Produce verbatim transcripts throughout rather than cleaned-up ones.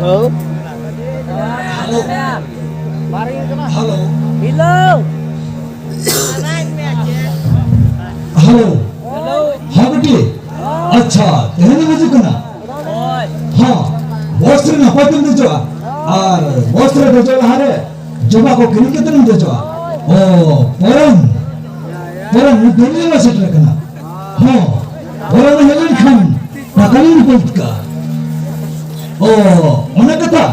Hello. Hello. Hello. ᱦᱮᱸ ᱵᱤᱴᱤ᱾ ᱟᱪᱪᱷᱟ, ᱛᱮᱦᱮᱧ ᱮᱢ ᱦᱤᱡᱩᱜ ᱠᱟᱱᱟ? ᱦᱮᱸ, ᱵᱚᱥ ᱨᱮ ᱱᱟᱯᱟᱭ ᱛᱮᱢ ᱫᱮᱡᱚᱜᱼᱟ᱾ ᱟᱨ ᱵᱚᱥ ᱨᱮ ᱫᱮᱡᱚᱜ ᱞᱟᱦᱟᱨᱮ ᱡᱚᱢᱟᱜ ᱠᱚ ᱠᱤᱨᱤᱧ ᱠᱟᱛᱮ ᱮᱢ ᱫᱮᱡᱚᱜᱼᱟ᱾ ᱚ, ᱯᱚᱨᱚᱢ᱾ ᱯᱚᱨᱚᱢ, ᱩᱱᱤ ᱫᱚ ᱱᱤᱭᱟᱹ ᱥᱮᱴᱮᱨ ᱠᱟᱱᱟ᱾ ᱦᱚᱸ, ᱚᱲᱟᱜ ᱨᱮ ᱦᱮᱡ ᱞᱮᱱᱠᱷᱟᱱ ᱴᱟᱠᱟ ᱞᱤᱧ ᱨᱩᱯᱟᱹᱭᱮᱫ ᱠᱟᱜᱼᱟ᱾ ᱚ, ᱚᱱᱟ ᱠᱟᱛᱷᱟ?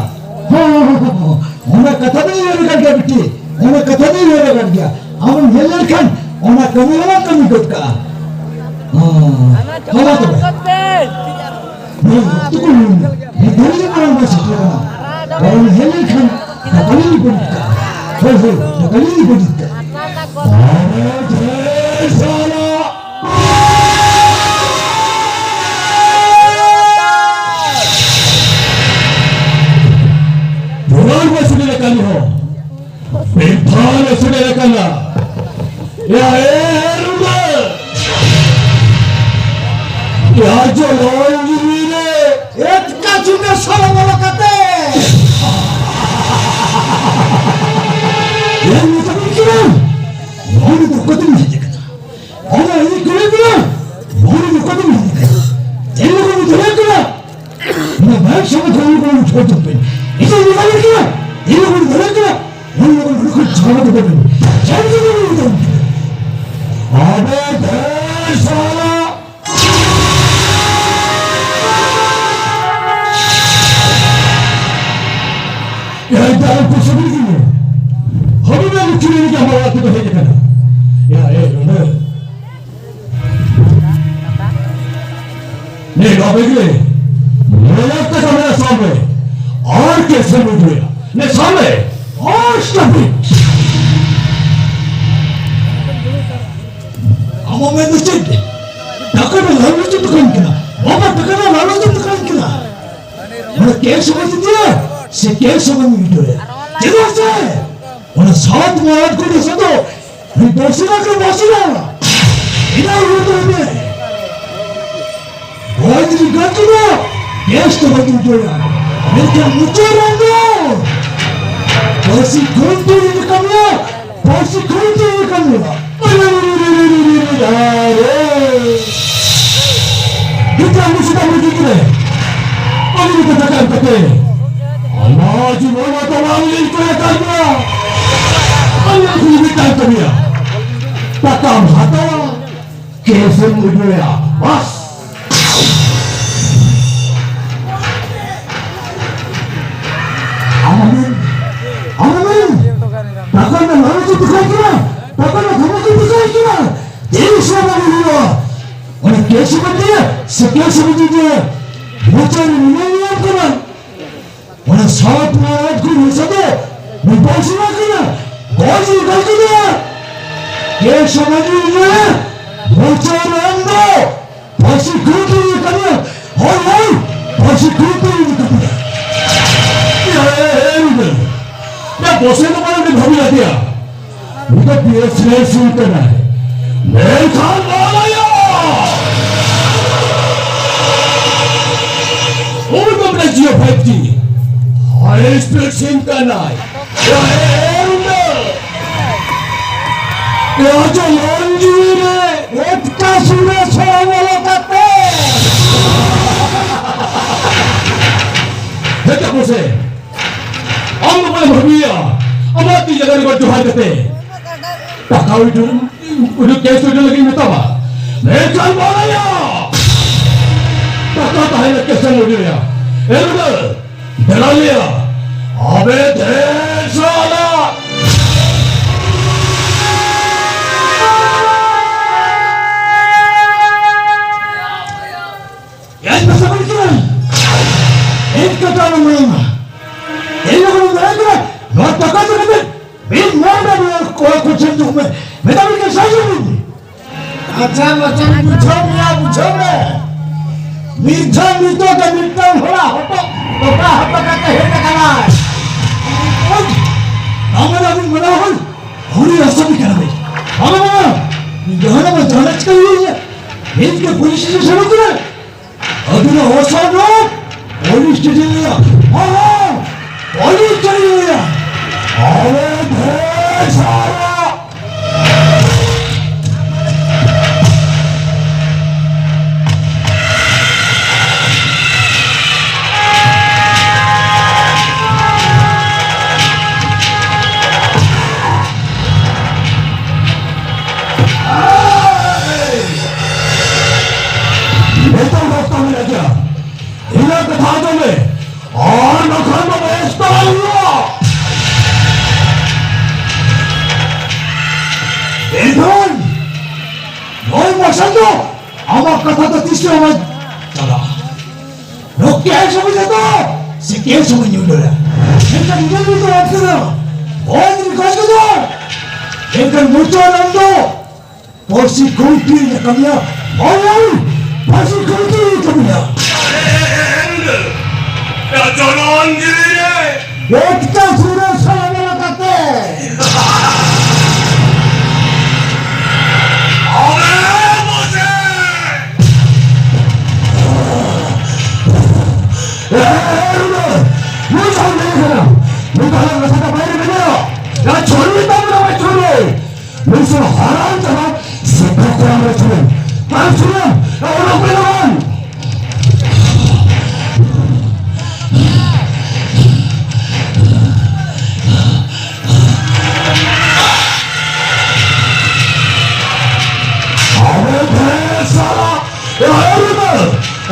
ᱦᱚᱸ, ᱦᱚᱸ, ᱦᱚᱸ, ᱦᱚᱸ, ᱚᱱᱟ ᱠᱟᱛᱷᱟ ᱫᱚᱧ ᱩᱭᱦᱟᱹᱨ ᱟᱠᱟᱫ ᱜᱮᱭᱟ ᱵᱤᱴᱤ, ᱚᱱᱟ ᱠᱟᱛᱷᱟ ᱫᱚᱧ ᱩᱭᱦᱟᱹᱨ ᱟᱠᱟᱫ ᱜᱮᱭᱟ᱾ ᱟᱢᱮᱢ ᱦᱮᱡ ᱞᱮᱱᱠᱷᱟᱱ ᱚᱱᱟ ᱠᱟᱹᱢᱤ ᱦᱚᱸᱞᱟᱝ ᱠᱟᱹᱢᱤ ᱜᱚᱫ ᱠᱟᱜᱼᱟ᱾ ᱦᱚᱸ, ᱦᱚᱸ, ᱢᱟ ᱛᱚᱵᱮ᱾ ᱦᱳᱭ, ᱚᱠᱛᱚ ᱠᱚ ᱦᱩᱭ ᱮᱱᱟ᱾ ᱢᱤᱫ ᱜᱷᱟᱹᱲᱤᱡ ᱜᱮ ᱢᱟᱲᱟᱝ ᱵᱚᱱ ᱥᱮᱴᱮᱨ ᱮᱱᱟ᱾ ᱵᱟᱵᱚᱱ ᱦᱮᱡ ᱞᱮᱱᱠᱷᱟᱱ ᱴᱟᱠᱟ ᱞᱤᱧ ᱵᱟᱹᱲᱤᱡ ᱠᱟᱜᱼᱟ᱾ ᱦᱳᱭ, ᱦᱳᱭ, ᱴᱟᱠᱟ ᱞᱤᱧ ᱵᱟᱹᱲᱤᱡ ᱠᱟᱜᱼᱟ᱾ ᱟᱨᱮ ᱡᱷᱮ ᱥᱟᱞᱟ᱾ ᱫᱷᱩᱨᱟᱹᱱ ᱵᱚ ᱥᱮᱴᱮᱨ ᱟᱠᱟᱱ ᱦᱚᱸ᱾ ᱵᱮᱵᱷᱟᱨ ᱥᱮᱴᱮᱨ ᱟᱠᱟᱱᱟ᱾ ᱭᱟ ᱮ ᱨᱩᱰᱟᱹ! ᱭᱟ ᱡᱚᱞᱚᱱ ᱡᱤᱣᱤ ᱨᱮ! ᱮᱛᱠᱟ ᱪᱩᱸᱰᱟᱹ ᱥᱟᱞᱟ ᱵᱚᱞᱚ ᱠᱟᱛᱮ! ᱭᱟ ᱢᱮᱛᱟ ᱵᱤᱱ ᱠᱟᱱᱟ, ᱱᱚᱣᱟ ᱫᱚ ᱚᱠᱟ ᱛᱮᱵᱤᱱ ᱦᱮᱡ ᱟᱠᱟᱱᱟ? ᱚᱱᱟ ᱤᱧ ᱠᱩᱞᱤ ᱵᱤᱱᱟ, ᱱᱚᱣᱟ ᱫᱚ ᱚᱠᱟ ᱛᱮᱵᱤᱱ ᱦᱮᱡ ᱟᱠᱟᱱᱟ? ᱪᱮᱫ ᱞᱮᱠᱟ ᱵᱤᱱ ᱫᱟᱲᱮᱭᱟᱜ ᱠᱟᱱᱟ? ᱚᱱᱟ ᱵᱟᱭ ᱥᱚᱢᱚᱭ ᱠᱷᱚᱱ ᱩᱱᱤ ᱠᱚ ᱩᱴᱷᱟᱹᱣ ᱛᱟᱵᱮᱱ᱾ ᱤᱧ ᱫᱚ ᱵᱟᱹᱧ ᱫᱟᱲᱮᱭᱟᱜ ᱠᱟᱱᱟ᱾ ᱤᱧ ᱫᱚ ᱵᱟᱹᱧ ᱫᱟᱲᱮᱭᱟᱜ ᱠᱟᱱᱟ᱾ ᱩᱱᱤ ᱫᱚ ᱵᱟᱹᱧ ᱫᱟᱲᱮᱭᱟᱜ ᱠᱟᱱᱟ᱾ ᱪᱮᱫ ᱞᱮᱠᱟ ᱵᱤᱱ ᱢᱮᱛᱟ ᱠᱚᱣᱟ? ᱟᱵᱮ ᱵᱷᱮᱲ ᱥᱟᱞᱟ᱾ ᱮᱭ ᱫᱟᱞ ᱠᱚ ᱥᱟᱹᱵᱤ ᱜᱤᱧ᱾ ᱦᱚᱲ ᱢᱮ ᱞᱩᱠᱷᱤ ᱨᱮ ᱡᱟᱢᱟ ᱟᱛᱮ ᱫᱚ ᱦᱮᱡ ᱟᱠᱟᱱᱟ᱾ ᱭᱟ, ᱮ, ᱱᱚᱰᱮ᱾ ᱱᱮ ᱜᱟᱵᱮ ᱜᱮ, ᱞᱚᱭᱟ ᱛᱮ ᱠᱟᱢᱮᱨᱟ ᱥᱟᱢᱱᱮ, ᱟᱨ ᱠᱮᱥᱮ ᱢᱩᱡᱷᱮ, ᱱᱮ ᱥᱟᱢᱱᱮ, ᱟᱨ stop it. ᱟᱢᱟᱜ ᱢᱮᱱ ᱫᱚ ᱪᱮᱫ? ᱴᱟᱠᱟ ᱨᱮ ᱞᱟᱞᱚᱪ ᱮᱢ ᱫᱚᱠᱟᱱ ᱠᱟᱱᱟ᱾ ᱵᱟᱵᱟ, ᱴᱟᱠᱟ ᱨᱮ ᱞᱟᱞᱚᱪ ᱮᱢ ᱫᱚᱠᱟᱱ ᱠᱟᱱᱟ᱾ ᱚᱱᱟ ᱠᱮᱥ ᱦᱚᱸ ᱵᱟᱹᱧ ᱤᱫᱤᱭᱟ, ᱥᱮ ᱠᱮᱥ ᱦᱚᱸ ᱵᱟᱹᱧ ᱩᱭᱰᱨᱚᱭᱟ᱾ ᱪᱮᱫᱟᱜ ᱥᱮ ᱚᱱᱟ ᱥᱟᱛ ᱢᱟᱨᱟᱴ ᱠᱚ ᱫᱚ ᱥᱟᱛᱚ ᱩᱱᱤ ᱵᱚᱥᱤᱨᱟ ᱠᱚ ᱵᱚᱥᱤᱨᱟ᱾ ᱤᱱᱟᱹ ᱩᱭᱰᱨᱚᱭ ᱢᱮ᱾ ᱵᱟᱹᱧ ᱨᱤᱠᱟᱹ ᱠᱮᱫᱟ, ᱠᱮᱥ ᱫᱚ ᱵᱟᱹᱧ ᱩᱭᱰᱨᱚᱭᱟ᱾ ᱢᱮᱱᱠᱷᱟᱱ ᱢᱩᱪᱟᱹᱫ ᱨᱮ ᱫᱚ ᱯᱟᱹᱥᱤ ᱠᱷᱩᱱᱴᱤ ᱨᱮ ᱠᱟᱹᱢᱤᱭᱟ, ᱯᱟᱹᱥᱤ ᱠᱷᱩᱱᱴᱤ ᱨᱮ ᱠᱟᱹᱢᱤᱭᱟ᱾ ᱱᱤᱛᱚᱜ ᱩᱱᱤ ᱥᱮᱛᱟ ᱢᱩᱪᱟᱹᱫ ᱨᱮ ᱩᱱᱤ ᱠᱚ ᱫᱟᱠᱟ ᱮᱢ ᱠᱟᱛᱮ ᱟᱢᱟᱜ ᱡᱤᱵᱚᱱ ᱦᱟᱛᱟᱣ ᱞᱟᱹᱜᱤᱫ ᱠᱚ ᱮᱠᱟᱞ ᱠᱚᱣᱟ᱾ ᱟᱢᱟᱜ ᱠᱩᱞᱤ ᱢᱤᱫᱴᱟᱝ ᱠᱟᱹᱢᱤᱭᱟ, ᱴᱟᱠᱟᱢ ᱦᱟᱛᱟᱣᱟ, ᱠᱮᱥᱮᱢ ᱩᱡᱟᱹᱲᱟ, ᱵᱟᱥ᱾ ᱟᱢᱮᱢ, ᱟᱢᱮᱢ, ᱴᱟᱠᱟ ᱨᱮᱱᱟᱜ ᱞᱟᱞᱚᱪ ᱮ ᱫᱮᱠᱷᱟᱣ ᱠᱮᱫᱟ, ᱴᱟᱠᱟ ᱨᱮᱱᱟᱜ ᱫᱷᱚᱢᱚᱠ ᱮ ᱫᱮᱠᱷᱟᱣ ᱠᱮᱫᱟ, ᱛᱤᱥ ᱦᱚᱸ ᱵᱟᱝ ᱦᱩᱭᱩᱜᱼᱟ᱾ ᱚᱱᱟ ᱠᱮᱥ ᱦᱚᱸ ᱵᱟᱝ ᱛᱟᱭᱟ, ᱥᱮ ᱠᱮᱥ ᱦᱚᱸ ᱵᱟᱝ ᱛᱟᱭᱟ, ᱢᱚᱪᱟ ᱨᱮ ᱱᱤᱱᱟᱹᱜ ᱧᱟᱢ ᱠᱟᱱᱟ᱾ ᱚᱱᱟ ᱥᱟᱛ ᱢᱟᱨᱟᱴ ᱠᱚ ᱢᱮᱥᱟ ᱫᱚ ᱢᱤᱫ ᱵᱚᱝᱥᱚ ᱨᱮᱱᱟᱜ ᱠᱟᱱᱟ᱾ ᱜᱚᱡ ᱤᱧ ᱜᱚᱡ ᱠᱮᱫᱮᱭᱟ᱾ ᱜᱮ ᱥᱚᱢᱟᱡᱽ ᱨᱮ ᱢᱚᱪᱟ ᱨᱮᱱ ᱫᱚ ᱯᱷᱟᱹᱥᱤ ᱠᱷᱩᱱᱴᱤ ᱨᱮ ᱠᱟᱱᱟ᱾ ᱦᱳᱭ, ᱦᱳᱭ, ᱯᱷᱟᱹᱥᱤ ᱠᱷᱩᱱᱴᱤ ᱨᱮ ᱠᱟᱱᱟ᱾ ᱮ, ᱮ, ᱮ, ᱮ, ᱨᱩᱰᱟᱹ᱾ ᱭᱟ, ᱵᱚᱥᱮ ᱫᱚ ᱵᱟᱝ ᱵᱷᱟᱹᱵᱤ ᱟᱫᱮᱭᱟ᱾ ᱩᱱᱤ ᱫᱚ ᱵᱤᱭᱮᱥ ᱨᱮ ᱥᱤᱝ ᱠᱟᱱᱟᱭ᱾ ᱢᱮᱱᱠᱷᱟᱱ ᱵᱟᱲᱟᱭᱟ, ᱩᱱᱤ ᱫᱚ ᱢᱤᱫᱴᱟᱝ ᱡᱤᱭᱳ ᱯᱷᱟᱭᱤᱵᱷ ᱡᱤ ᱦᱟᱭ ᱥᱯᱤᱰ ᱥᱤᱢ ᱠᱟᱱᱟᱭ᱾ ᱮ, ᱮ, ᱨᱩᱰᱟᱹ᱾ ᱮ, ᱟᱡᱟᱜ ᱢᱚᱱ ᱡᱤᱣᱤ ᱨᱮ ᱮᱴᱠᱟ ᱥᱩᱨᱮ ᱥᱚᱲᱚ ᱵᱚᱞᱚ ᱠᱟᱛᱮ᱾ ᱦᱮᱡ ᱟᱵᱚ ᱥᱮ᱾ ᱟᱢ ᱫᱚ ᱵᱟᱢ ᱵᱷᱟᱹᱵᱤᱭᱟ, ᱟᱢᱟᱜ ᱛᱤ ᱡᱟᱸᱜᱟ ᱨᱮ ᱜᱚᱰ ᱡᱚᱦᱟᱨ ᱠᱟᱛᱮ ᱴᱟᱠᱟ ᱩᱰᱩᱠ, ᱩᱰᱩᱠ ᱠᱮᱥ ᱩᱰᱩᱠ ᱞᱟᱹᱜᱤᱫ ᱢᱮᱛᱟᱢᱟ᱾ ᱢᱮᱱᱠᱷᱟᱱ ᱵᱟᱲᱟᱭᱟ, ᱴᱟᱠᱟ ᱛᱟᱦᱮᱱᱟ ᱠᱮᱥ ᱮᱢ ᱩᱰᱩᱠ ᱮᱭᱟ᱾ ᱮᱱ ᱫᱚ ᱫᱮᱞᱟ ᱞᱮᱭᱟ, ᱟᱵᱮ ᱫᱮᱥ ᱟᱞᱟ᱾ ᱤᱧ ᱢᱮᱥᱟ ᱵᱟᱹᱧ ᱠᱟᱱᱟ᱾ ᱤᱧ ᱠᱟᱛᱷᱟ ᱟᱞᱚᱢ ᱢᱟᱱᱟᱣᱟ᱾ ᱤᱧ ᱞᱚᱜᱚᱱ ᱤᱧ ᱫᱟᱲᱮᱭᱟᱜ ᱠᱟᱱᱟ᱾ ᱱᱚᱣᱟ ᱴᱟᱠᱟ ᱤᱫᱤ ᱠᱟᱛᱮ ᱢᱤᱫ ᱢᱚᱱ ᱨᱮ ᱱᱚᱣᱟ ᱠᱚᱲᱟ ᱠᱚ ᱪᱮᱫ ᱫᱩᱠ ᱢᱮ᱾ ᱢᱮᱛᱟ ᱢᱮ ᱠᱟᱱᱟ, ᱥᱟᱭ ᱡᱚᱢ ᱤᱧ᱾ ᱟᱪᱪᱷᱟ, ᱢᱟᱪᱷᱟᱧ ᱵᱩᱡᱷᱟᱹᱣ ᱢᱮᱭᱟ, ᱵᱩᱡᱷᱟᱹᱣ ᱢᱮ᱾ ᱢᱤᱫ ᱫᱷᱟᱣ ᱱᱤᱛᱚᱜ ᱜᱮ ᱢᱤᱫᱴᱟᱝ ᱦᱚᱲᱟᱜ ᱦᱚᱴᱚᱜ ᱛᱚᱯᱟ ᱦᱚᱴᱚ ᱠᱟᱛᱮ ᱦᱮᱡ ᱟᱠᱟᱱᱟᱭ᱾ ᱳᱭ, ᱟᱢ ᱫᱚ ᱟᱹᱵᱤᱱ ᱢᱟᱱᱟᱣ ᱦᱚᱲ, ᱦᱩᱲᱩ ᱟᱥᱟᱢᱤ ᱠᱟᱱᱟ ᱵᱤᱱ᱾ ᱵᱟᱝᱟ, ᱵᱟᱝᱟ, ᱡᱟᱦᱟᱱᱟᱜ ᱵᱟᱝ ᱡᱟᱦᱟᱱᱟᱜ ᱪᱤᱠᱟᱹ ᱦᱩᱭᱩᱜᱼᱟ᱾ ᱱᱤᱛ ᱜᱮ ᱯᱩᱞᱤᱥ ᱥᱴᱮᱥᱚᱱ ᱥᱮᱱᱚᱜ ᱠᱟᱱᱟ᱾ ᱟᱹᱵᱤᱱᱟᱜ ᱚᱥᱚᱨ ᱫᱚ ᱯᱩᱞᱤᱥ ᱥᱴᱮᱥᱚᱱ ᱨᱮᱭᱟᱜ, ᱦᱚᱸ, ᱦᱚᱸ, ᱯᱩᱞᱤᱥ ᱥᱴᱮᱥᱚᱱ ᱨᱮᱭᱟᱜ᱾ ᱟᱞᱮ ᱰᱷᱮᱨ ᱥᱟᱨᱟ᱾ ᱱᱤᱛᱚᱜ ᱚᱠᱛᱚ ᱢᱮᱱᱟᱜ ᱜᱮᱭᱟ᱾ ᱤᱧᱟᱹᱜ ᱠᱟᱛᱷᱟ ᱟᱸᱡᱚᱢ ᱢᱮ, ᱟᱨ ᱵᱟᱠᱷᱟᱱ ᱫᱚ ᱵᱮᱥ ᱵᱟᱝ ᱦᱩᱭᱩᱜᱼᱟ᱾ ᱮᱱᱠᱷᱟᱱ ᱱᱩᱭ ᱢᱟᱨᱥᱟᱞ ᱫᱚ ᱟᱢᱟᱜ ᱠᱟᱛᱷᱟ ᱫᱚ ᱛᱤᱥ ᱦᱚᱸ ᱵᱟᱭ ᱪᱟᱞᱟᱜᱼᱟ᱾ ᱱᱚᱣᱟ ᱠᱮ ᱥᱚᱢᱚᱭ ᱡᱚᱛᱚ ᱥᱮ ᱠᱮ ᱥᱚᱢᱚᱭ ᱧᱩ ᱞᱮᱫᱟ᱾ ᱢᱮᱱᱠᱷᱟᱱ ᱤᱧᱟᱹᱜ ᱧᱩᱛᱩᱢ ᱟᱫ ᱠᱮᱫᱟ᱾ ᱚᱞ ᱨᱮᱠᱚᱨᱰ ᱠᱮᱫᱟ᱾ ᱢᱮᱱᱠᱷᱟᱱ ᱢᱩᱪᱟᱹᱫ ᱟᱢ ᱫᱚ ᱯᱟᱹᱨᱥᱤ ᱠᱷᱩᱱᱴᱤ ᱞᱮ ᱠᱟᱹᱢᱤᱭᱟ᱾ ᱦᱳᱭ, ᱦᱳᱭ, ᱯᱟᱹᱨᱥᱤ ᱠᱷᱩᱱᱴᱤ ᱞᱮ ᱠᱟᱹᱢᱤᱭᱟ᱾ ᱪᱚᱞᱚᱱ ᱜᱤᱨᱤ ᱨᱮ᱾ ᱮᱠᱴᱟ ᱥᱩᱨᱮ ᱥᱟᱞᱟ ᱠᱟᱛᱮ᱾ ᱟᱵᱮ ᱢᱚᱡᱮ᱾ ᱮ, ᱮ, ᱮ, ᱱᱩᱭ ᱫᱚ ᱱᱩᱭ ᱫᱚ ᱱᱩᱭ ᱫᱚ ᱱᱩᱭ ᱫᱚ ᱱᱩᱭ ᱫᱚ ᱵᱟᱭᱨᱮ ᱢᱮᱱᱟᱭᱟ᱾ ᱭᱟ ᱪᱷᱚᱲᱩᱭ ᱛᱟᱵᱚᱱᱟ, ᱵᱟᱭ ᱪᱷᱚᱲᱩᱭ᱾ ᱱᱩᱭ ᱥᱮ ᱦᱟᱨᱟᱢ ᱡᱟᱫᱟ ᱥᱮᱛᱟ ᱠᱚᱲᱟ ᱢᱮ ᱪᱷᱩᱲᱩᱭ᱾ ᱵᱟᱝ ᱪᱷᱩᱲᱩᱭ᱾ ᱚᱱᱟ ᱠᱚ ᱫᱚ ᱵᱟᱝ᱾ ᱟᱵᱚ ᱵᱷᱮᱥᱟᱞᱟ ᱮ ᱦᱚᱲ ᱫᱚ,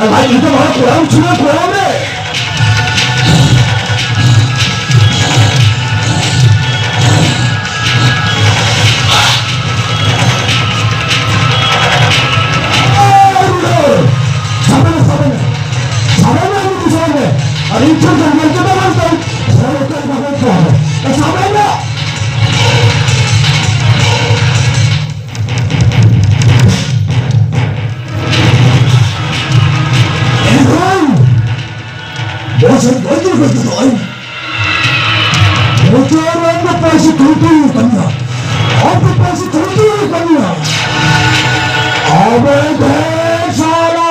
ᱮ ᱞᱟᱡ ᱦᱚᱸᱛᱚ ᱵᱟᱝ ᱠᱚᱲᱟᱢ ᱪᱷᱩᱲᱟᱹ ᱠᱚᱲᱟᱢ ᱨᱮ᱾ ᱮ ᱦᱚᱲ ᱫᱚ, ᱥᱟᱵᱮ ᱢᱮ, ᱥᱟᱵᱮ ᱢᱮ᱾ ᱥᱟᱵᱮ ᱢᱮ, ᱩᱱᱤ ᱥᱟᱵᱮ ᱢᱮ᱾ ᱟᱨ ᱤᱧ ᱴᱷᱮᱱ ᱫᱚ ᱧᱮᱞ ᱠᱮᱫᱟ ᱵᱟᱝ ᱛᱚ? ᱥᱟᱵᱮ ᱢᱮ, ᱥᱟᱵᱮ ᱢᱮ᱾ ᱮᱱᱠᱷᱟᱱ ᱵᱚᱥ ᱜᱚᱡ ᱫᱚ ᱜᱚᱡ ᱫᱚ ᱱᱚᱜᱼᱚᱭ᱾ ᱢᱚᱪᱟ ᱨᱮᱱ ᱫᱚ ᱯᱟᱹᱨᱥᱤ ᱠᱷᱩᱱᱴᱤ ᱠᱟᱱᱟ᱾ ᱟᱢ ᱫᱚ ᱯᱟᱹᱨᱥᱤ ᱠᱷᱩᱱᱴᱤ ᱠᱟᱱᱟ᱾ ᱟᱵᱮ ᱵᱷᱮᱥᱟᱞᱟ᱾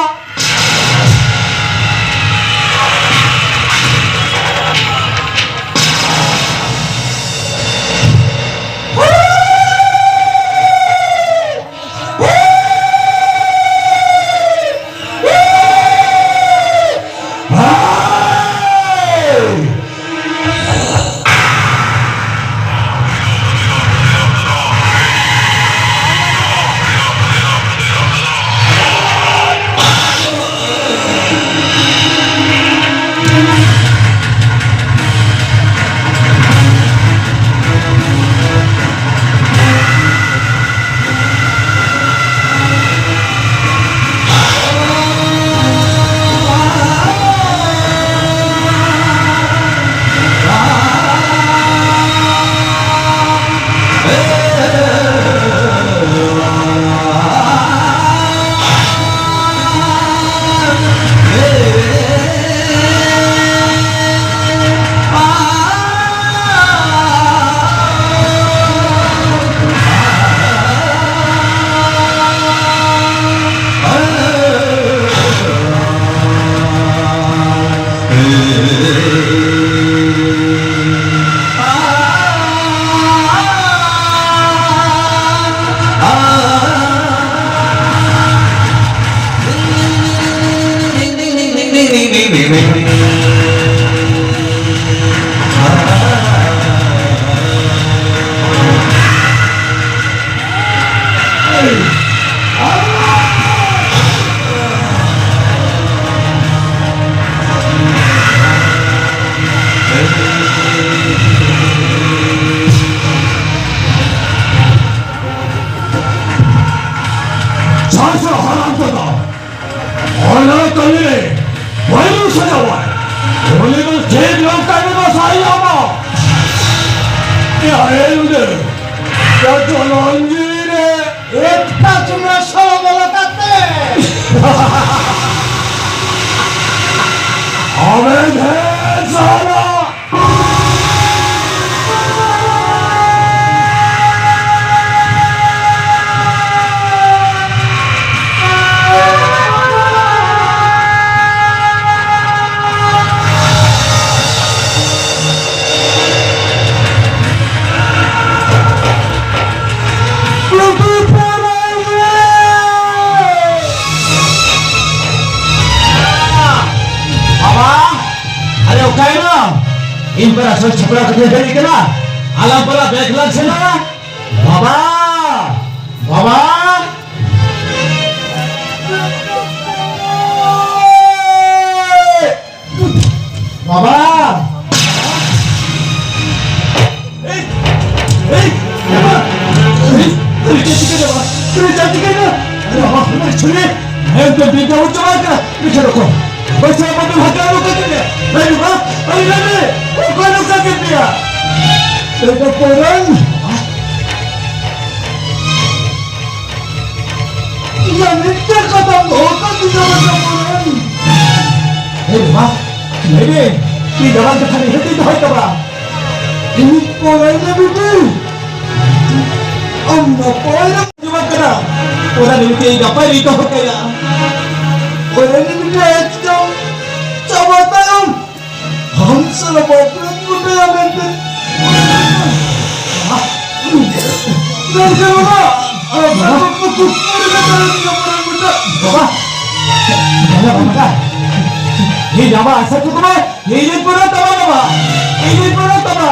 ᱥᱟᱥᱟ ᱦᱟᱨᱟᱢ ᱠᱚᱫᱚ, ᱚᱱᱟ ᱠᱟᱹᱢᱤ ᱨᱮ ᱵᱟᱹᱧ ᱥᱟᱡᱟᱣᱟ᱾ ᱩᱱᱤ ᱫᱚ ᱪᱮᱫ ᱱᱚᱝᱠᱟ ᱜᱮ ᱫᱚᱥᱟᱭ ᱟᱢᱟ? ᱮ ᱟᱨᱮ ᱩᱰᱟᱹ, ᱡᱚᱛᱚ ᱞᱚᱱᱡᱤ ᱨᱮ ᱮᱠᱴᱟ ᱪᱩᱱᱟ ᱥᱚᱲᱚ ᱵᱚᱞᱚ ᱠᱟᱛᱮ᱾ ᱟᱵᱮᱱ ᱦᱮᱸ ᱥᱟᱞᱟ᱾ ᱵᱟᱵᱟ, ᱟᱨᱮ ᱚᱠᱟᱭᱮᱱᱟ? ᱤᱧ ᱯᱟᱨᱟ ᱥᱚᱡ ᱪᱷᱟᱯᱲᱟ ᱠᱟᱛᱮ ᱦᱮᱡ ᱠᱟᱱᱟ᱾ ᱟᱞᱟᱝ ᱯᱟᱨᱟ ᱵᱮᱜᱽ ᱞᱟᱝ ᱥᱮᱱᱟ᱾ ᱵᱟᱵᱟ! ᱵᱟᱵᱟ! ᱵᱟᱵᱟ! ᱮᱭ! ᱮᱭ! ᱵᱟᱵᱟ! ᱮᱭ! ᱮᱭ! ᱪᱮᱫ ᱪᱤᱠᱟᱹᱭᱮᱱᱟ ᱵᱟᱵᱟ? ᱮᱭ! ᱪᱮᱫ ᱪᱤᱠᱟᱹᱭᱮᱱᱟ? ᱟᱨᱮ ᱵᱟᱵᱟ, ᱪᱷᱩᱨᱤ! ᱮᱠᱫᱚᱢ ᱵᱤᱱ ᱡᱟᱵᱚ ᱪᱟᱵᱟ ᱠᱟᱱᱟ᱾ ᱵᱤᱪᱟᱹᱨ ᱠᱚ᱾ ᱵᱟᱪᱷᱟ ᱢᱟᱫᱩ ᱦᱟᱛᱟ ᱞᱩᱠᱟ ᱠᱮᱫᱮᱭᱟ᱾ ᱞᱟᱹᱭ ᱢᱮ, ᱟᱹᱭ ᱞᱟᱹᱭ ᱢᱮ, ᱚᱠᱚᱭ ᱞᱩᱠᱟ ᱠᱮᱫᱮᱭᱟ? ᱞᱟᱹᱭ ᱫᱚ ᱯᱚᱨᱟᱱ᱾ ᱤᱧᱟᱹᱜ ᱢᱤᱫᱴᱮᱱ ᱠᱟᱛᱷᱟᱢ ᱫᱚᱦᱚ ᱠᱟᱜ ᱛᱤᱧᱟ ᱵᱟᱪᱷᱟ ᱯᱚᱨᱟᱱ᱾ ᱞᱟᱹᱭ ᱢᱟ, ᱞᱟᱹᱭ ᱢᱮ, ᱤᱧ ᱫᱟᱢᱟᱱ ᱠᱟᱛᱷᱟ ᱱᱤᱦᱟᱹᱛ ᱤᱧ ᱫᱚᱦᱚᱭ ᱛᱟᱢᱟ᱾ ᱤᱧ ᱯᱚᱨᱟᱱ ᱨᱮ ᱵᱤᱴᱤ, ᱟᱢ ᱱᱟᱯᱟᱭ ᱨᱮ ᱟᱸᱡᱚᱢᱚᱜ ᱠᱟᱱᱟ᱾ ᱚᱱᱟ ᱱᱤᱢᱤᱛᱮ ᱤᱧ ᱱᱟᱯᱟᱭ ᱨᱮᱧ ᱫᱚᱦᱚ ᱠᱟᱭᱟ᱾ ᱚᱱᱟ ᱱᱤᱢᱤᱛᱮ ᱮᱠᱫᱚᱢ ᱪᱟᱵᱟ ᱛᱟᱭᱚᱢ ᱟᱢ ᱥᱟᱞᱟᱜ ᱵᱟᱯᱞᱟᱧ ᱜᱚᱴᱟᱭᱟ ᱢᱮᱱᱛᱮ᱾ ᱜᱚᱢᱠᱮ ᱵᱟᱵᱟ, ᱟᱢ ᱥᱟᱞᱟᱜ ᱠᱩᱠᱢᱩ ᱨᱮ ᱢᱮᱱᱟᱜ ᱞᱤᱧᱟ ᱢᱟᱨᱟᱝ ᱵᱮᱴᱟ᱾ ᱵᱟᱵᱟ, ᱵᱟᱵᱟ, ᱵᱟᱵᱟ᱾ ᱦᱮᱸ ᱵᱟᱵᱟ, ᱟᱥᱟ ᱠᱚ ᱛᱚᱵᱮ, ᱤᱧ ᱯᱩᱨᱟᱹ ᱛᱟᱢᱟ ᱵᱟᱵᱟ, ᱤᱧ ᱯᱩᱨᱟᱹ ᱛᱟᱢᱟ᱾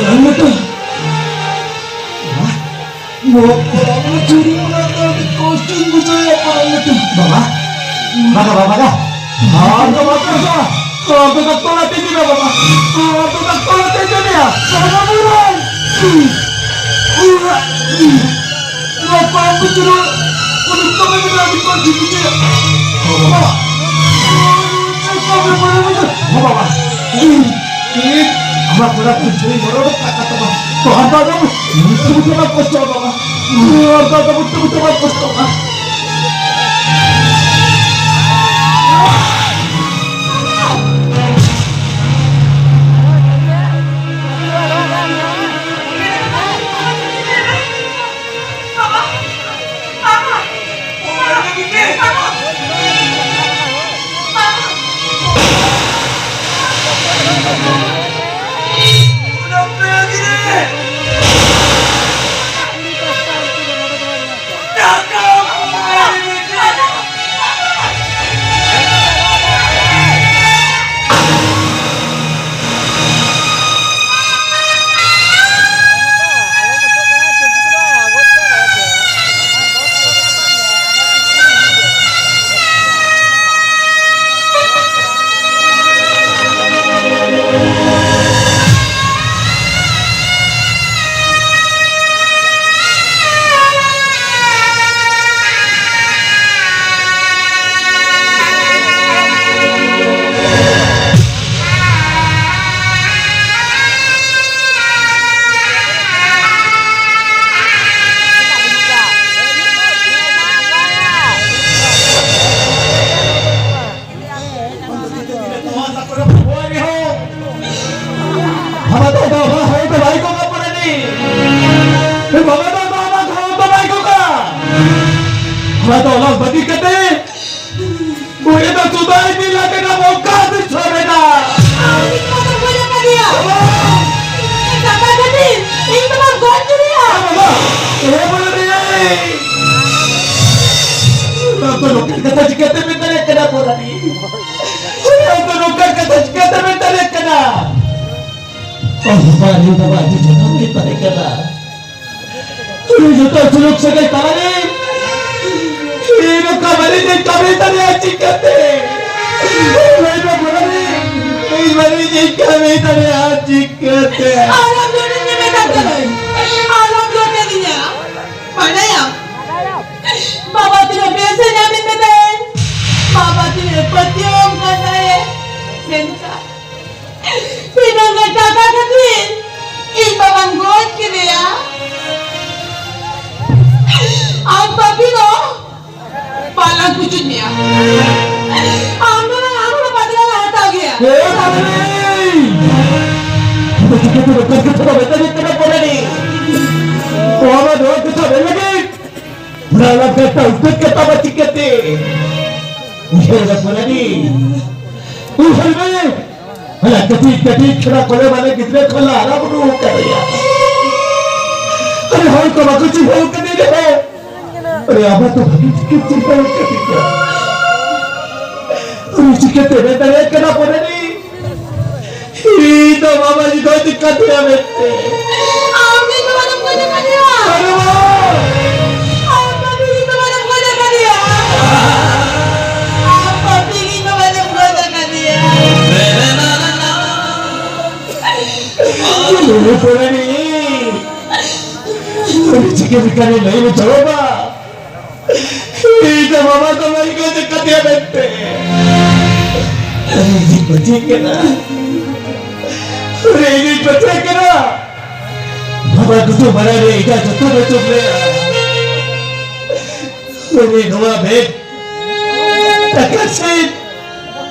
ᱚᱱᱟ ᱜᱮᱛᱚ᱾ ᱱᱚᱣᱟ ᱯᱚᱨᱚᱵᱽ ᱨᱮ ᱪᱩᱨᱤ ᱢᱮᱱᱟᱜ ᱫᱚ ᱟᱹᱰᱤ ᱠᱚᱥᱴᱚᱧ ᱵᱩᱡᱷᱟᱹᱣᱮᱫᱼᱟ ᱯᱚᱨᱚᱵᱽ ᱨᱮ᱾ ᱵᱟᱵᱟ, ᱵᱟᱵᱟ, ᱵᱟᱵᱟ, ᱵᱟᱵᱟ᱾ ᱟᱨ ᱫᱚ ᱵᱟᱯᱮ ᱦᱚᱪᱚᱜᱼᱟ᱾ ᱟᱨ ᱫᱚ ᱰᱟᱠᱛᱚᱨ ᱚᱲᱟᱜ ᱛᱮ ᱤᱫᱤ ᱢᱮ ᱵᱟᱵᱟ᱾ ᱟᱨ ᱫᱚ ᱰᱟᱠᱛᱚᱨ ᱚᱲᱟᱜ ᱛᱮ ᱤᱫᱤ ᱢᱮᱭᱟ᱾ ᱵᱟᱵᱟ, ᱵᱟᱵᱟ᱾ ᱱᱚᱣᱟ ᱯᱟᱢᱯ ᱠᱚ ᱪᱟᱹᱞᱩ, ᱩᱱᱤ ᱠᱟᱹᱢᱤ ᱠᱟᱱᱟ, ᱟᱹᱰᱤ ᱠᱚ ᱴᱷᱤᱠ ᱜᱮᱭᱟ᱾ ᱵᱟᱵᱟ᱾ ᱵᱟᱵᱟ᱾ ᱟᱢᱟᱜ ᱠᱚᱲᱟ ᱠᱚ ᱡᱩᱨᱤ ᱵᱚᱞᱚ ᱠᱟᱜ ᱛᱟᱢᱟ᱾ ᱛᱚ ᱟᱢ ᱫᱚ ᱟᱫᱚ ᱢᱩᱴᱷᱟᱹ ᱢᱩᱴᱷᱟᱹ ᱵᱟᱢ ᱠᱚᱥᱴᱚᱜᱼᱟ ᱵᱟᱵᱟ᱾ ᱟᱢ ᱫᱚ ᱟᱫᱚ ᱢᱩᱴᱷᱟᱹ ᱢᱩᱴᱷᱟᱹ ᱵᱟᱢ ᱠᱚᱥᱴᱚᱜᱼᱟ᱾ ᱵᱟᱵᱟ ᱫᱚ ᱵᱟᱵᱟ ᱦᱚᱲ ᱫᱚ ᱵᱟᱭ ᱠᱚ ᱠᱟᱯᱚᱲ ᱮᱱᱮᱡ᱾ ᱵᱟᱵᱟ ᱫᱚ ᱵᱟᱵᱟ ᱦᱚᱲ ᱫᱚ ᱵᱟᱭ ᱠᱚ ᱠᱟ᱾ ᱵᱟᱵᱟ ᱫᱚ ᱚᱞᱚᱜ ᱵᱟᱹᱜᱤ ᱠᱟᱛᱮ ᱩᱱᱤ ᱫᱚ ᱥᱩᱫᱷᱟᱹ ᱤᱫᱤ ᱞᱟᱹᱜᱤᱫ ᱟᱵᱚ ᱚᱠᱟ ᱫᱤᱥᱚᱢ ᱨᱮᱱᱟᱜ᱾ ᱟᱢ ᱤᱧ ᱢᱟ ᱵᱟᱹᱧ ᱜᱚᱡ ᱟᱠᱟᱫᱮᱭᱟ᱾ ᱵᱟᱵᱟ! ᱤᱧ ᱠᱟᱴᱟ ᱠᱟᱹᱴᱤᱡ, ᱤᱧ ᱫᱚ ᱵᱟᱢ ᱜᱚᱡ ᱠᱮᱫᱮᱭᱟ᱾ ᱵᱟᱵᱟ! ᱮ ᱵᱟᱵᱟ ᱨᱮ! ᱱᱚᱣᱟ ᱫᱚ ᱱᱚᱝᱠᱟᱱ ᱠᱟᱛᱷᱟ ᱪᱤᱠᱟᱹᱛᱮ ᱢᱮᱱ ᱫᱟᱲᱮᱭᱟᱜ ᱠᱟᱱᱟ, ᱯᱚᱨᱟᱱᱤ? ᱵᱟᱵᱟ ᱨᱮ ᱵᱟᱵᱟ, ᱟᱹᱰᱤ ᱡᱚᱛᱚᱱ ᱜᱮ ᱛᱟᱦᱮᱸ ᱠᱟᱱᱟ᱾ ᱩᱱᱤ ᱡᱚᱛᱚ ᱥᱩᱞᱩᱠ ᱥᱟᱹᱜᱟᱹᱭ ᱛᱟᱞᱟᱨᱮ ᱤᱧ ᱱᱚᱝᱠᱟ ᱵᱟᱹᱲᱤᱡ ᱤᱧ ᱠᱟᱹᱢᱤ ᱫᱟᱲᱮᱭᱟᱜᱼᱟ ᱪᱤᱠᱟᱹᱛᱮ? ᱞᱟᱹᱭ ᱢᱮ ᱵᱩᱨᱟᱹᱱᱤ, ᱤᱧ ᱵᱟᱹᱲᱤᱡ ᱤᱧ ᱠᱟᱹᱢᱤ ᱫᱟᱲᱮᱭᱟᱜᱼᱟ ᱪᱤᱠᱟᱹᱛᱮ? ᱟᱞᱚᱢ ᱨᱚᱲ ᱤᱧ ᱢᱮᱛᱟᱫ ᱫᱚ, ᱟᱞᱚᱢ ᱨᱚᱲ ᱠᱟᱹᱫᱤᱧᱟ᱾ ᱵᱟᱰᱟᱭᱟᱢ, ᱵᱟᱵᱟ ᱛᱤᱱᱟᱹᱜ ᱵᱮᱥ ᱮ ᱧᱟᱢᱮᱫ ᱢᱮᱛᱟᱭ, ᱵᱟᱵᱟ ᱛᱤᱱᱟᱹᱜ ᱯᱟᱹᱛᱭᱟᱹᱣ ᱠᱟᱱᱟᱭ, ᱢᱮᱱᱠᱷᱟᱱ ᱛᱤᱱᱟᱹᱜ ᱜᱟᱱ ᱴᱟᱠᱟ ᱠᱷᱟᱹᱛᱤᱨ ᱤᱧ ᱵᱟᱵᱟᱧ ᱜᱚᱡ ᱠᱮᱫᱮᱭᱟ᱾ ᱟᱢ ᱯᱟᱯᱤ ᱫᱚ ᱵᱟᱞᱟᱝ ᱠᱩᱪᱩᱡ ᱢᱮᱭᱟ᱾ ᱟᱢ ᱫᱚ ᱱᱟᱝ ᱟᱢ ᱦᱚᱸ ᱯᱟᱛᱲᱟ ᱞᱮ ᱦᱟᱛᱟᱣ ᱜᱮᱭᱟ᱾ ᱮ ᱯᱚᱨᱟᱱᱤ! ᱟᱫᱚ ᱪᱤᱠᱟᱹᱛᱮ ᱱᱚᱝᱠᱟᱱ ᱠᱟᱛᱷᱟ ᱫᱚ ᱢᱮᱛᱟ ᱫᱤᱧ ᱠᱟᱱᱟ ᱯᱚᱨᱟᱱᱤ? ᱱᱚᱣᱟ ᱢᱟ ᱱᱚᱣᱟ ᱠᱟᱛᱷᱟ ᱢᱮᱱ ᱞᱟᱹᱜᱤᱫ ᱚᱱᱟ ᱞᱟᱝ ᱠᱟᱛᱷᱟ ᱩᱛᱟᱹᱨ ᱠᱟᱛᱷᱟ ᱢᱟ ᱪᱤᱠᱟᱹᱛᱮ? ᱩᱭᱦᱟᱹᱨ ᱢᱮ ᱯᱚᱨᱟᱱᱤ, ᱩᱭᱦᱟᱹᱨ ᱢᱮ᱾ ᱦᱮᱸ, ᱠᱟᱹᱴᱤᱡ ᱠᱟᱹᱴᱤᱡ ᱠᱷᱚᱱᱟᱜ ᱠᱚᱞᱮ ᱢᱟᱱᱮ ᱜᱤᱫᱽᱨᱟᱹ ᱠᱷᱚᱱ ᱞᱮ ᱦᱟᱨᱟ ᱵᱩᱨᱩ ᱟᱠᱟᱫᱮᱭᱟ᱾ ᱟᱨᱮ ᱦᱚᱲ ᱠᱚ ᱵᱟᱠᱚ ᱪᱤᱱᱦᱟᱹᱣ ᱠᱟᱫᱮ ᱨᱮᱦᱚᱸ, ᱟᱨᱮ ᱟᱵᱚ ᱫᱚ ᱵᱷᱟᱹᱜᱤ ᱴᱷᱤᱠ ᱪᱤᱱᱦᱟᱹᱣ ᱠᱟᱫᱮᱭᱟ᱾ ᱟᱨᱮ ᱪᱤᱠᱟᱹᱛᱮ ᱢᱮᱱ ᱫᱟᱲᱮᱭᱟᱜ ᱠᱟᱱᱟ ᱯᱚᱨᱟᱱᱤ? ᱤᱧ ᱫᱚ ᱵᱟᱵᱟ ᱡᱩᱫᱟᱹ ᱪᱤᱠᱟᱹᱛᱮ ᱢᱮᱱᱛᱮ? ᱟᱢ ᱜᱮ ᱵᱟᱵᱟ ᱫᱚᱢ ᱜᱚᱡ ᱟᱠᱟᱫᱮᱭᱟ᱾ ᱟᱨᱮ ᱵᱟᱵᱟ! ᱟᱢ ᱵᱟᱹᱵᱩ ᱜᱮ ᱵᱟᱵᱟ ᱫᱚᱢ ᱜᱚᱡ ᱟᱠᱟᱫᱮᱭᱟ᱾ ᱟᱢ ᱵᱟᱹᱵᱩ ᱜᱮ ᱵᱟᱵᱟ ᱫᱚᱢ ᱜᱚᱡ ᱟᱠᱟᱫᱮᱭᱟ᱾ ᱯᱚᱨᱟᱱᱤ! ᱩᱱᱤ ᱪᱤᱠᱟᱹ ᱞᱮᱠᱟᱨᱮ ᱞᱟᱹᱭ ᱢᱮ ᱪᱚᱞᱚ ᱵᱟ᱾ ᱤᱧ ᱫᱚ ᱵᱟᱵᱟ ᱫᱚ ᱵᱟᱹᱧ ᱜᱚᱡ ᱟᱠᱟᱫᱮᱭᱟ ᱢᱮᱱᱛᱮ᱾ ᱤᱧᱤᱧ ᱯᱟᱹᱛᱭᱟᱹᱜ ᱠᱟᱱᱟ᱾ ᱤᱧᱤᱧ ᱯᱟᱹᱛᱭᱟᱹᱜ ᱠᱟᱱᱟ᱾ ᱵᱟᱵᱟ ᱜᱩᱡᱩᱜ ᱢᱟᱲᱟᱝ ᱨᱮ ᱮᱴᱟᱜ ᱡᱚᱛᱚ ᱵᱚᱪᱚᱱ ᱞᱮᱭᱟ᱾ ᱩᱱᱤ ᱱᱚᱣᱟ ᱢᱮᱫ ᱴᱟᱠᱟ ᱥᱮᱫ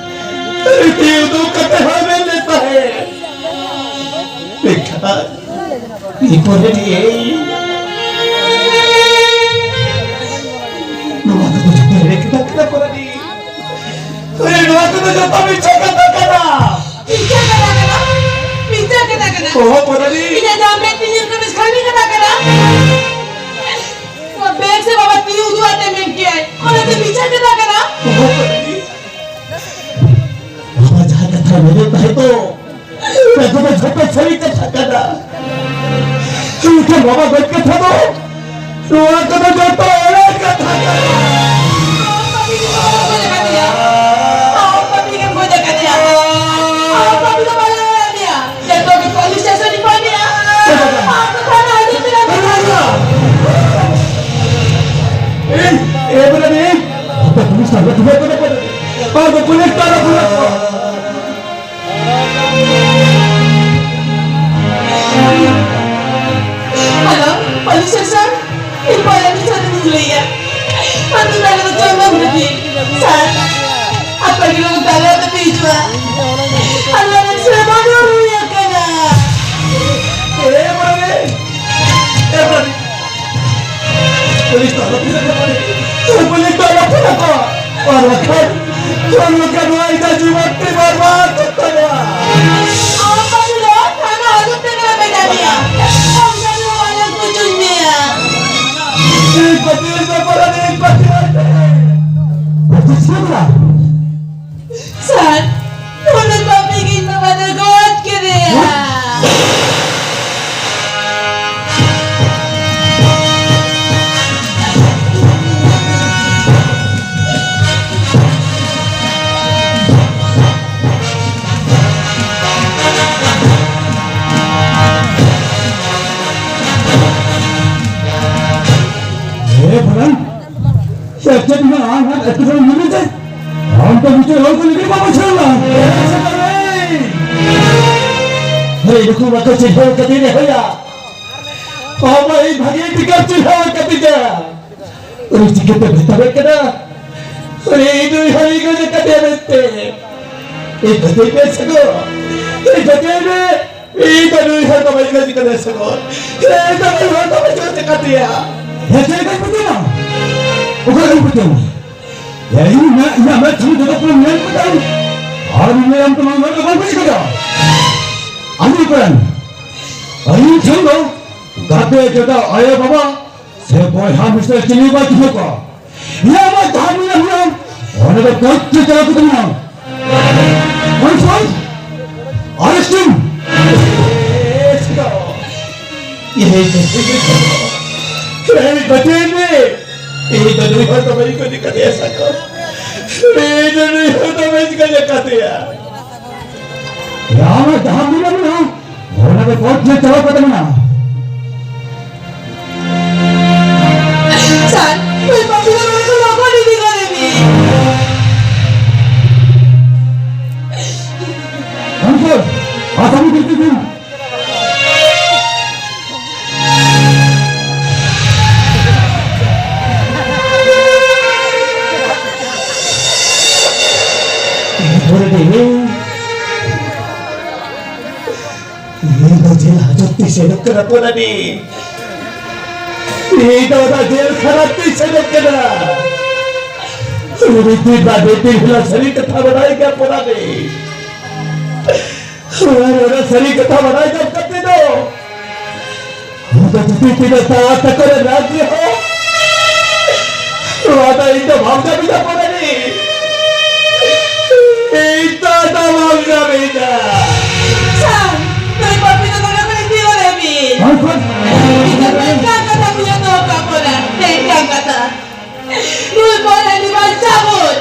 ᱨᱤᱯᱤ ᱩᱫᱩᱜ ᱠᱟᱛᱮ ᱦᱚᱸ ᱢᱮᱱ ᱞᱮᱫ ᱛᱟᱦᱮᱸᱫ᱾ ᱢᱮᱱᱠᱷᱟᱱ ᱤᱧ ᱯᱚᱨᱮ ᱨᱮ ᱱᱚᱣᱟ ᱠᱚᱫᱚ ᱡᱚᱛᱚ ᱮᱲᱮ ᱠᱟᱛᱷᱟ ᱠᱟᱱᱟ ᱯᱚᱨᱟᱱᱤ᱾ ᱟᱨᱮ, ᱱᱚᱣᱟ ᱠᱚᱫᱚ ᱡᱚᱛᱚ ᱢᱤᱪᱷᱟᱹ ᱠᱟᱛᱷᱟ ᱠᱟᱱᱟ᱾ ᱢᱤᱪᱷᱟᱹ ᱠᱟᱛᱷᱟ ᱠᱟᱱᱟ, ᱢᱤᱪᱷᱟᱹ ᱠᱟᱛᱷᱟ ᱠᱟᱱᱟ᱾ ᱚᱦᱚ, ᱯᱚᱨᱟᱱᱤ᱾ ᱤᱧᱟᱹᱜ ᱡᱟᱦᱟᱸ ᱢᱮᱫ ᱛᱤᱧ ᱧᱮᱞ ᱠᱟᱫᱟ, ᱥᱟᱹᱨᱤ ᱠᱟᱛᱷᱟ ᱠᱟᱱᱟ᱾ ᱱᱚᱣᱟ ᱵᱮᱜᱽ ᱥᱮ ᱵᱟᱵᱟ ᱛᱤ ᱩᱫᱩᱜ ᱟᱛᱮ ᱢᱮᱱ ᱠᱮᱜᱼᱟᱭ, ᱚᱱᱟᱛᱮ ᱢᱤᱪᱷᱟᱹ ᱠᱟᱛᱷᱟ ᱠᱟᱱᱟ᱾ ᱚᱦᱚ, ᱯᱚᱨᱟᱱᱤ᱾ ᱵᱟᱵᱟ ᱡᱟᱦᱟᱸ ᱠᱟᱛᱷᱟᱭ ᱢᱮᱱᱮᱫ ᱛᱟᱦᱮᱸ ᱫᱚ, ᱚᱱᱟ ᱠᱚᱫᱚ ᱡᱷᱚᱛᱚ ᱥᱟᱹᱨᱤ ᱠᱟᱛᱷᱟ ᱵᱟᱵᱟ ᱜᱚᱡ ᱠᱟᱛᱷᱟ ᱫᱚ, ᱱᱚᱣᱟ ᱠᱚᱫᱚ ᱡᱚᱛᱚ ᱮᱲᱮ ᱠᱟᱛᱷᱟ ᱠᱟᱱᱟ᱾ ᱟᱢ ᱵᱟᱹᱵᱤ ᱜᱮᱢ ᱜᱚᱡ ᱟᱠᱟᱫᱮᱭᱟ᱾ ᱟᱢ ᱵᱟᱹᱵᱤ ᱜᱮᱢ ᱜᱚᱡ ᱟᱠᱟᱫᱮᱭᱟ᱾ ᱟᱢ ᱵᱟᱹᱵᱤ ᱫᱚ ᱵᱟᱞᱮ ᱚᱲᱟᱜ ᱢᱮᱭᱟ᱾ ᱡᱚᱛᱚ ᱜᱮ ᱯᱩᱞᱤᱥ ᱥᱴᱮᱥᱚᱱ ᱤᱧ ᱤᱫᱤ ᱢᱮᱭᱟ᱾ ᱟᱢ ᱫᱚ ᱛᱷᱟᱱᱟ ᱦᱤᱡᱩᱜ ᱛᱮ ᱵᱟᱝ ᱦᱤᱡᱩᱜᱼᱟ᱾ ᱮᱭ, ᱮ ᱵᱚᱞᱮ ᱮᱭ, ᱟᱯᱮ ᱯᱩᱞᱤᱥ ᱛᱟᱞᱟ ᱛᱩᱢᱮ ᱠᱚ ᱫᱚ ᱯᱮ, ᱟᱯᱮ ᱯᱩᱞᱤᱥ ᱛᱟᱞᱟ ᱛᱩᱢᱮ ᱠᱚ᱾ Hello, police station. ᱤᱧ ᱯᱚᱭᱞᱟ ᱢᱤᱫ ᱥᱟᱶ ᱛᱮᱧ ᱞᱟᱹᱭᱟ᱾ ᱟᱹᱛᱩ ᱛᱟᱞᱟ ᱫᱚ ᱪᱚᱱᱫᱚᱱ ᱨᱮᱰᱰᱤ᱾ ᱥᱟᱨ, ᱟᱯᱮ ᱜᱮ ᱞᱚᱜᱚᱱ ᱛᱟᱞᱟ ᱟᱹᱛᱩ ᱯᱮ ᱦᱤᱡᱩᱜᱼᱟ᱾ ᱟᱞᱮ ᱨᱮᱱ ᱥᱮᱨᱢᱟ ᱫᱚ ᱦᱩᱭ ᱟᱠᱟᱱᱟ᱾ ᱮ ᱢᱟᱹᱭ! ᱮ ᱢᱟᱹᱭ! ᱯᱩᱞᱤᱥ ᱫᱚ ᱟᱞᱚ ᱯᱷᱮᱨ ᱟᱠᱚ ᱢᱟᱹᱭ᱾ ᱯᱩᱞᱤᱥ ᱫᱚ ᱟᱞᱚ ᱯᱷᱮᱨ ᱟᱠᱚ᱾ ᱟᱨ ᱵᱟᱠᱷᱟᱱ, ᱟᱨ ᱵᱟᱠᱷᱟᱱ ᱱᱚᱣᱟ ᱤᱧᱟᱹᱜ ᱡᱤᱵᱚᱱ ᱛᱮ ᱵᱚᱨᱵᱟᱫ ᱩᱛᱟᱹᱨᱚᱜᱼᱟ᱾ ᱟᱢ ᱵᱟᱹᱵᱩ ᱫᱚ ᱛᱷᱟᱱᱟ ᱦᱟᱡᱟᱨ ᱴᱟᱠᱟ ᱨᱮ ᱢᱮᱱᱟᱜ ᱢᱮᱭᱟ᱾ ᱚᱱᱠᱟ ᱫᱚ ᱵᱟᱞᱮ ᱠᱩᱪᱩᱧ ᱢᱮᱭᱟ᱾ ᱤᱧ ᱯᱟᱹᱛᱭᱟᱹᱣ ᱫᱚ ᱯᱟᱞᱮ ᱤᱧ ᱯᱟᱹᱛᱭᱟᱹᱣ ᱫᱚ᱾ ᱵᱟᱹᱛᱤ ᱪᱷᱤᱲᱟᱹᱣ ᱠᱟᱱᱟ᱾ ᱥᱟᱨ, ᱩᱱᱤ ᱯᱟᱯᱤ ᱜᱮ ᱤᱧ ᱵᱟᱵᱟ ᱫᱚ ᱜᱚᱡ ᱠᱮᱫᱮᱭᱟ᱾ ᱮ ᱵᱷᱟᱜᱟᱱ, ᱪᱮᱫ ᱪᱮᱫ ᱢᱮᱱᱟᱜᱼᱟ ᱟᱢ ᱦᱟᱸᱜ ᱮᱴᱠᱮᱴᱚᱬᱮ ᱧᱮᱞ ᱢᱮᱥᱮ᱾ ᱟᱢ ᱫᱚ ᱢᱤᱫᱴᱮᱱ ᱦᱚᱲ ᱠᱚ ᱞᱟᱹᱜᱤᱫ ᱵᱟᱢ ᱵᱩᱡᱷᱟᱹᱣ ᱞᱮᱫᱟ᱾ ᱦᱮᱸ, ᱱᱩᱠᱩ ᱵᱟᱠᱚ ᱪᱤᱱᱦᱟᱹᱣ ᱠᱟᱫᱤᱧᱟ ᱦᱳᱭᱟ᱾ ᱟᱢ ᱤᱧ ᱵᱷᱟᱜᱮ ᱴᱷᱤᱠᱟᱹ ᱪᱤᱱᱦᱟᱹᱣ ᱠᱟᱫᱤᱧᱟ᱾ ᱩᱱᱤ ᱪᱤᱠᱟᱹᱛᱮ ᱢᱮᱛᱟᱢ ᱠᱟᱱᱟ? ᱩᱱᱤ ᱱᱩᱭ ᱦᱚᱲ ᱤᱧ ᱜᱚᱡ ᱠᱟᱫᱮᱭᱟ ᱢᱮᱱᱛᱮ᱾ ᱤᱧ ᱵᱟᱹᱛᱤᱞ ᱢᱮ ᱥᱟᱹᱜᱩᱱ᱾ ᱤᱧ ᱵᱟᱹᱛᱤᱞ ᱢᱮ᱾ ᱤᱧ ᱫᱚ ᱱᱩᱭ ᱦᱚᱲ ᱫᱚ ᱵᱟᱹᱧ ᱜᱚᱡ ᱠᱟᱫᱮᱭᱟ ᱥᱟᱹᱜᱩᱱ᱾ ᱤᱧ ᱫᱚ ᱱᱩᱭ ᱦᱚᱲ ᱫᱚ ᱵᱟᱹᱧ ᱜᱚᱡ ᱠᱟᱫᱮᱭᱟ᱾ ᱦᱮᱸ, ᱪᱮᱫ ᱞᱮᱠᱟᱧ ᱯᱟᱹᱛᱭᱟᱹᱣᱟ? ᱚᱠᱟ ᱞᱮᱠᱟᱧ ᱯᱟᱹᱛᱭᱟᱹᱣᱟ? ᱦᱮᱸ, ᱤᱧ ᱢᱮ-, ᱤᱧᱟᱹᱜ ᱢᱮᱫ ᱥᱟᱢᱟᱝ ᱡᱚᱛᱚ ᱠᱚ ᱧᱮᱞ ᱠᱮᱫᱟ᱾ ᱟᱨ ᱤᱧ ᱞᱟᱹᱭᱟᱢ ᱠᱟᱱᱟ, ᱱᱩᱭ ᱦᱚᱲ ᱫᱚ ᱵᱟᱹᱧ ᱜᱚᱡ ᱠᱟᱫᱮᱭᱟ᱾ ᱟᱸᱡᱚᱢ ᱯᱮ, ᱟᱹᱞᱤᱧ ᱴᱷᱮᱱ ᱫᱚ ᱜᱟᱛᱮ ᱡᱚᱴᱟᱣ ᱟᱭᱳ ᱵᱟᱵᱟ ᱥᱮ ᱵᱚᱭᱦᱟ ᱢᱤᱥᱨᱟ ᱪᱤᱞᱤ ᱵᱟᱭ ᱪᱤᱱᱦᱟᱹᱣ ᱠᱚᱣᱟ᱾ ᱤᱧᱟᱹᱜ ᱢᱟ ᱡᱟᱦᱟᱸ ᱢᱮᱱᱟᱜ ᱢᱮᱭᱟ, ᱚᱸᱰᱮ ᱫᱚ ᱠᱳᱨᱴ ᱛᱮ ᱪᱟᱞᱟᱣ ᱠᱟᱛᱮ ᱢᱮᱱᱟᱜᱼᱟ᱾ ᱚᱱ ᱥᱚᱢᱚᱭ ᱟᱨᱮᱥᱴ ᱦᱚᱪᱚᱭᱮᱢ᱾ ᱤᱧ ᱵᱟᱹᱪᱷᱟᱹᱣ ᱢᱮ᱾ ᱤᱧ ᱫᱚ ᱱᱩᱭ ᱦᱚᱲ ᱫᱚ ᱵᱟᱹᱧ ᱜᱚᱡ ᱠᱟᱫᱮᱭᱟ ᱥᱟᱠᱚᱢ᱾ ᱤᱧ ᱫᱚ ᱱᱩᱭ ᱦᱚᱲ ᱫᱚ ᱵᱟᱹᱧ ᱜᱚᱡ ᱠᱟᱫᱮᱭᱟ᱾ ᱟᱢᱟᱜ ᱡᱟᱦᱟᱸ ᱢᱮᱱᱟᱜ ᱢᱮᱱᱟᱜᱼᱟ, ᱚᱱᱟ ᱫᱚ ᱠᱳᱨᱴ ᱨᱮ ᱪᱟᱞᱟᱣ ᱠᱟᱛᱮ ᱢᱮᱱᱟᱜᱼᱟ᱾ ᱥᱟᱨ, ᱱᱩᱭ ᱵᱟᱹᱵᱩ ᱫᱚ ᱱᱚᱰᱮ ᱠᱷᱚᱱ ᱞᱚᱜᱚᱱ ᱤᱫᱤ ᱜᱚᱫ ᱮᱢᱮ᱾ ᱟᱢ ᱥᱟᱨ, ᱟᱥᱟᱢᱤ ᱠᱤᱥᱛᱤ ᱫᱤᱱ᱾ ᱤᱧ ᱫᱚ ᱡᱮᱞ ᱦᱟᱡᱚᱛ ᱛᱮ ᱥᱮᱱᱚᱜ ᱠᱟᱱᱟ ᱯᱚᱨᱟᱱᱤ᱾ ᱤᱧ ᱫᱚ ᱚᱱᱟ ᱡᱮᱞ ᱠᱷᱟᱱᱟ ᱛᱮ ᱥᱮᱱᱚᱜ ᱠᱟᱱᱟ᱾ ᱢᱤᱫ ᱫᱤᱱ ᱵᱟᱝ ᱢᱤᱫ ᱫᱤᱱ ᱦᱤᱞᱳᱜ ᱥᱟᱹᱨᱤ ᱠᱟᱛᱷᱟ ᱵᱟᱰᱟᱭ ᱜᱮᱭᱟ ᱯᱚᱨᱟᱱᱤ᱾ ᱟᱨ ᱚᱱᱟ ᱥᱟᱹᱨᱤ ᱠᱟᱛᱷᱟ ᱵᱟᱰᱟᱭ ᱧᱟᱢ ᱠᱟᱛᱮ ᱫᱚ ᱟᱫᱚ ᱡᱩᱫᱤ ᱛᱤᱱᱟᱹᱜ ᱫᱟᱜ ᱛᱟᱠᱚ ᱨᱮ ᱨᱟᱡᱽ ᱨᱮᱦᱚᱸ, ᱱᱚᱣᱟ ᱫᱚ ᱤᱧ ᱫᱚ ᱵᱟᱢ ᱧᱟᱢᱤᱧᱟ ᱯᱚᱨᱟᱱᱤ᱾ ᱤᱧ ᱫᱚ ᱟᱫᱚ ᱵᱟᱢ ᱧᱟᱢᱤᱧᱟ᱾ ᱥᱟᱨ, ᱱᱩᱭ ᱯᱟᱯᱤ ᱫᱚ ᱱᱚᱰᱮ ᱠᱷᱚᱱ ᱤᱫᱤ ᱜᱚᱫ ᱮᱢ ᱵᱤᱱ᱾ ᱦᱳᱭ, ᱦᱳᱭ᱾ ᱤᱧ ᱫᱚ ᱢᱤᱫᱴᱟᱝ ᱠᱟᱛᱷᱟ ᱵᱩᱡᱷᱟᱹᱣ ᱫᱚᱦᱚ ᱠᱟᱜ ᱯᱚᱨᱟ, ᱢᱤᱫᱴᱟᱝ ᱠᱟᱛᱷᱟ᱾ ᱱᱩᱭ ᱯᱚᱨᱟᱱᱤ ᱵᱟᱧᱪᱟᱣ ᱵᱷᱳᱨ